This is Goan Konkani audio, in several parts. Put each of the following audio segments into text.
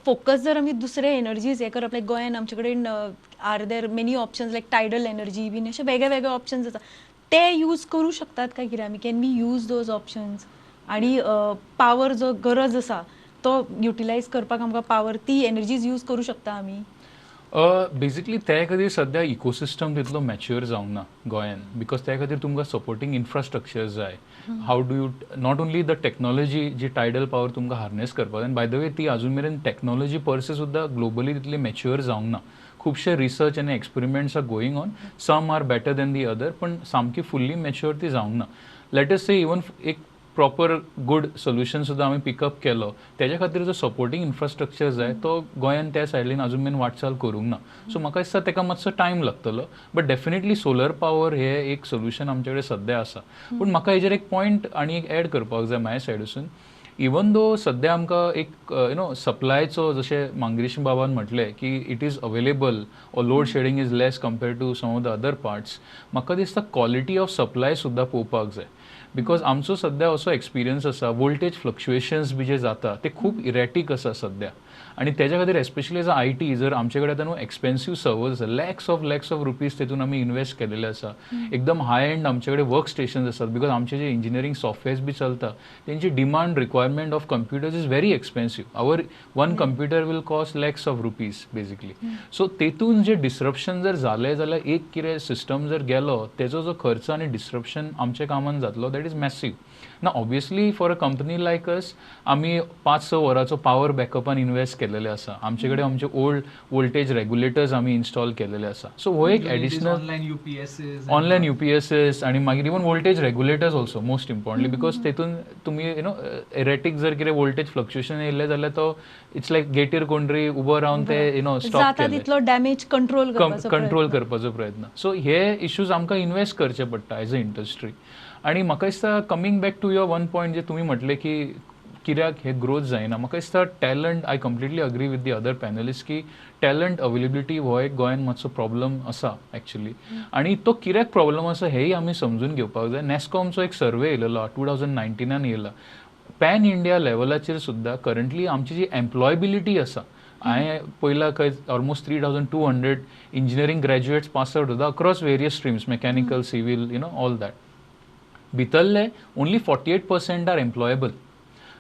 फोकस जर आमी दुसरे एनर्जीज हे करप, लायक गोंयान आमचे कडेन are there many options like tidal energy बीन अशे वेगळे वेगळे ऑप्शन्स आसा, ते यूज करूं शकतात काय कितें आमी? Can we use those options? आनी पावर जो गरज आसा तो युटिलायज करपाक आमकां पावर ती एनर्जीज यूज करूं शकता आमी? बेजिकली ते खातीर सद्या इकोसिस्टम तितलो मॅच्युअर जावंक ना गोंयान, because त्या खातीर तुमकां सपोर्टींग इन्फ्रास्ट्रक्चर जाय. How do you not only the technology ji tidal power तुमकां हार्नेस करपाक जाय, बाय the way ती अजून मेरेन टॅक्नॉलॉजी परसे सुद्दां ग्लोबली तितली मॅच्युअर जावंक ना. खुबशे रिसर्च आनी experiments are going on, some are better than the other, पण सामकी फुल्ली मॅच्युअर ती जावंक ना. Let us से इवन एक प्रॉपर गुड सोल्युशन सुद्दां आमी पिकअप केलो, तेज्या खातीर जो सपोर्टींग इन्फ्रास्ट्रक्चर जाय तो गोंयान त्या सायडीन अजून मेरेन वाटचाल करूंक ना. सो म्हाका दिसता तेका मातसो टायम लागतलो, बट डेफिनेटली सोलर पावर हे एक सोल्युशन आमचे कडेन सद्या आसा. पूण म्हाका हेजेर एक पॉयंट आनी एक एड करपाक जाय म्हाज्या सायडसून. इवन दो सद्या आमकां एक you know सप्लायचो, जशें मांगरीश बाबान म्हटलें की it is available or load shedding is less compare to some of the other parts, म्हाका दिसता क्वॉलिटी ऑफ सप्लाय सुद्दां पळोवपाक जाय, because आमचो सद्या असो एक्सपिरियन्स आसा, वोल्टेज फ्लक्च्युएशन्स बी जे जाता ते खूब इरेटीक आसा सद्या. आनी तेज्या खातीर एस्पेशली एज IT जर आमचे कडेन आतां न्हू एक्सपेन्सीव सर्वर्स आसा, lakhs of rupees तेतून आमी इन्वेस्ट केलेले आसा, एकदम हाय एंड आमचे कडेन वर्क स्टेशन्स आसात, because आमचे जे इंजिनियरींग सॉफ्टवेअर्स बी चलता तेंची demand requirement of computers is very expensive. Our one computer will cost lakhs of rupees basically. So तेतून जे डिसरप्शन जर जालें जाल्यार, एक कितें सिस्टम जर गेलो, तेजो जो खर्च आनी डिसरप्शन आमच्या कामान जातलो, that is massive. ना obviously for a company like us, आमी 5-6 वरांचो पावर बॅकअपान इन्वेस्ट केलेले आसा. आमचे कडेन आमचे ओल्ड वोल्टेज रेग्युलेटर्स आमी इन्स्टॉल केलेले आसा. सो हो एक additional online UPSs. Online UPSs आणि मागीर even voltage regulators also, most importantly, because तेतून तुमी you know erratic जर कितें वोल्टेज फ्लक्च्युएशन येयलें जाल्यार तो it's like गेटीर कोण तरी उबो रावन ते you know stop जाता केले. तितलो डॅमेज कंट्रोल करपाचो कंट्रोल प्रयत्न. करपाचो प्रयत्न. सो हे इश्यूज आमकां इन्वेस्ट करचे पडटा एज अ इंडस्ट्री. आनी म्हाका दिसता, coming back to your one point, जे तुमी म्हटलें की कित्याक हे ग्रोथ जायना, म्हाका दिसता talent, I completely agree with the other panelist की टॅलंट अवेलेबिलिटी हो एक गोंयान मातसो प्रॉब्लम आसा एक्चुली. आनी तो कित्याक प्रॉब्लम आसा हेय आमी समजून घेवपाक जाय. नॅसकॉमचो एक सर्वे येयलेलो, 2019नान येयला, पॅन इंडिया लेवलाचेर सुद्दां करंटली आमची जी एम्प्लॉयबिलिटी आसा, हांवें पयला खंय almost 3200 engineering graduates pass out जाता across various streams, mechanical, civil, all that. भितरले only 48% are employable.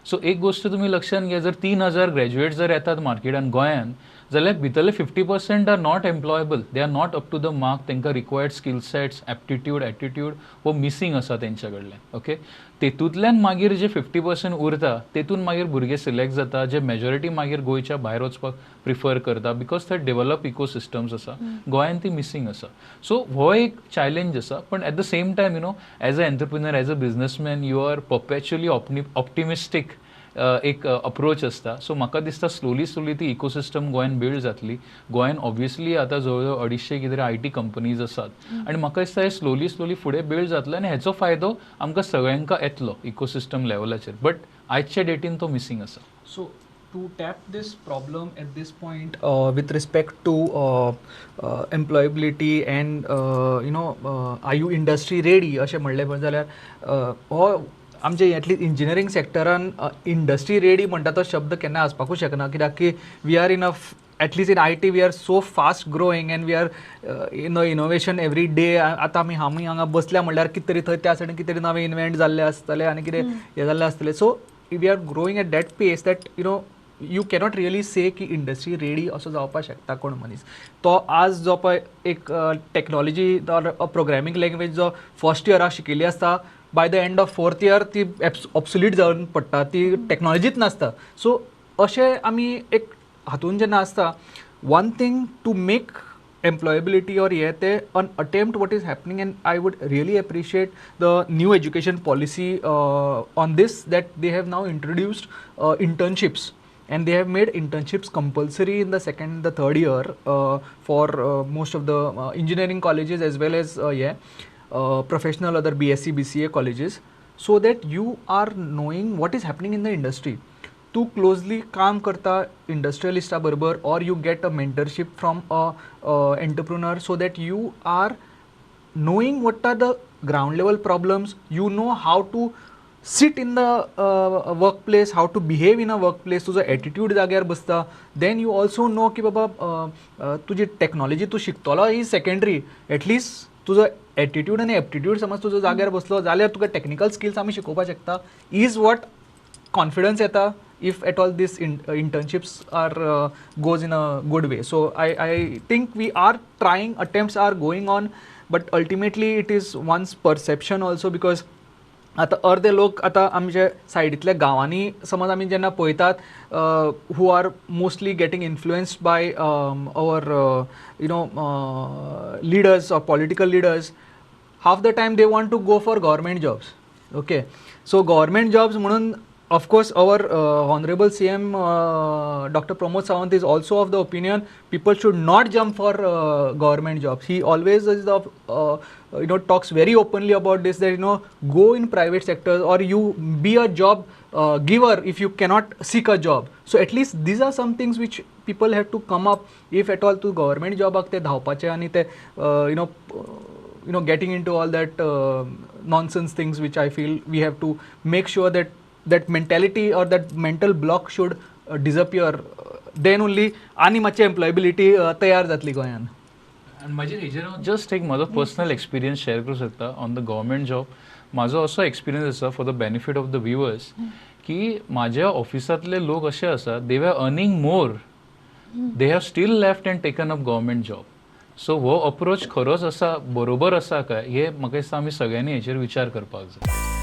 So एक गोश्ट तुमी लक्षात घ्या, जर 3000 ग्रॅज्युएट जर येतात मार्केटान गोंयान जाल्यार भितरले 50% are not employable, they are not up to the mark. तांकां required skill sets, aptitude, attitude हो मिसींग आसा तेंच्या कडल्यान, ओके. तेतूंतल्यान मागीर जे 50% उरता, तेतून मागीर भुरगे सिलेक्ट जाता, जे मेजॉरिटी मागीर गोंयच्या भायर वचपाक प्रिफर करता, because थंय डेव्हलप इकोसिस्टम्स आसा, गोंयान ती मिसींग आसा. सो हो एक चॅलेंज आसा. पण at the same time, as a entrepreneur, as a businessman, you are perpetually optimistic एक अप्रोच आसता. सो म्हाका दिसता स्लोली स्लोली ती इकोसिस्टम गोंयान बिल्ड जातली. गोंयान ऑब्वियसली आतां जवळ जवळ 250 कितें तरी IT companies आसात आनी म्हाका दिसता हे स्लोली स्लोली फुडें बिल्ड जातलें आनी हेचो फायदो आमकां सगळ्यांका येतलो इकोसिस्टम लेवलाचेर, बट आयच्या डेटीन तो मिसींग आसा. So to tap this problem at this point with respect to employability and are you industry ready अशें म्हणलें पळय जाल्यार, हो आमचे एटलिस्ट इंजिनियरींग सेक्टरान इंडस्ट्री रेडी म्हणटा तो शब्द केन्ना आसपाकूच शकना, कित्याक की we are in a at least in IT we are so fast growing and we are in innovation every day. आतां आमी हांगा बसल्या म्हणल्यार कितें तरी थंय त्या सायडीन कितें तरी नवें इन्वेंट जाल्लें आसतलें आनी कितें हें जाल्लें आसतलें. So we are growing at that pace that you cannot really से की इंडस्ट्री रेडी असो जावपाक शकता कोण मनीस. तो आज जो पळय एक टॅक्नॉलॉजी ऑर प्रोग्रामींग लँग्वेज जो फर्स्ट इयराक शिकिल्ली आसता, by the end of fourth year ती ऑब्सोलीट जावन पडटा, ती टॅक्नॉलॉजीच नासता. सो अशें आमी एक हातून जेन्ना आसता, one thing to make employability or हे ते an attempt what is happening, and I would really appreciate the new education policy on this, that they have now introduced internships and they have made internships compulsory in the second, the third year for most of the engineering colleges as well as professional other BSc, BCA colleges, so that you are knowing what is happening in the industry. तूं क्लोजली काम करता इंडस्ट्रियलिस्टा बरोबर or you get a mentorship from a entrepreneur, so that you are knowing what are the ground level problems, you know how to sit in the work place, how to behave in a work place. तुजो एटिट्यूड जाग्यार बसता. Then you also no की बाबा तुजी टॅक्नॉलॉजी तूं शिकतलो ही सेकेंडरी, एटलिस्ट तुजो एटिट्यूड आनी एप्टिट्यूड समज तुजो जाग्यार बसलो जाल्यार तुका टॅक्निकल स्किल्स आमी शिकोवपाक शकता, is what confidence येता, if at all this internships are goes in a good way. So I think we are trying, attempts are going on, but ultimately it is one's perception also, because आतां अर्दे लोक आतां आमचे सायडींतल्या गांवांनी समज आमी जेन्ना पळयतात, who are mostly getting influenced by our leaders or political leaders, half the time they want to go for government jobs, okay? So government jobs म्हणून, of course our honorable CM Dr. Pramod Sawant is also of the opinion people should not jump for government jobs. He always is of talks very openly about this, that go in private sectors or you be a job giver if you cannot seek a job. So at least these are some things which people have to come up. If at all तूं government job ते धांवपाचे आनी ते getting into all that nonsense things, which I feel we have to make sure that that mentality or that mental block should disappear. Then only आनी मातशी एम्प्लॉयबिलिटी तयार जातली गोंयान. आनी मागीर हेजेर हांव जस्ट एक म्हजो पर्सनल एक्सपिरियन्स शेअर करूं शकता ऑन the government job. म्हाजो असो एक्सपिरियन्स आसा, for the benefit of the viewers, की म्हाज्या ऑफिसांतले लोक अशे आसा, they were earning more, they have still left and taken up government job. So हो अप्रोच खरोच आसा, बरोबर आसा काय, हे म्हाका दिसता आमी सगळ्यांनी हेचेर विचार करपाक जाय.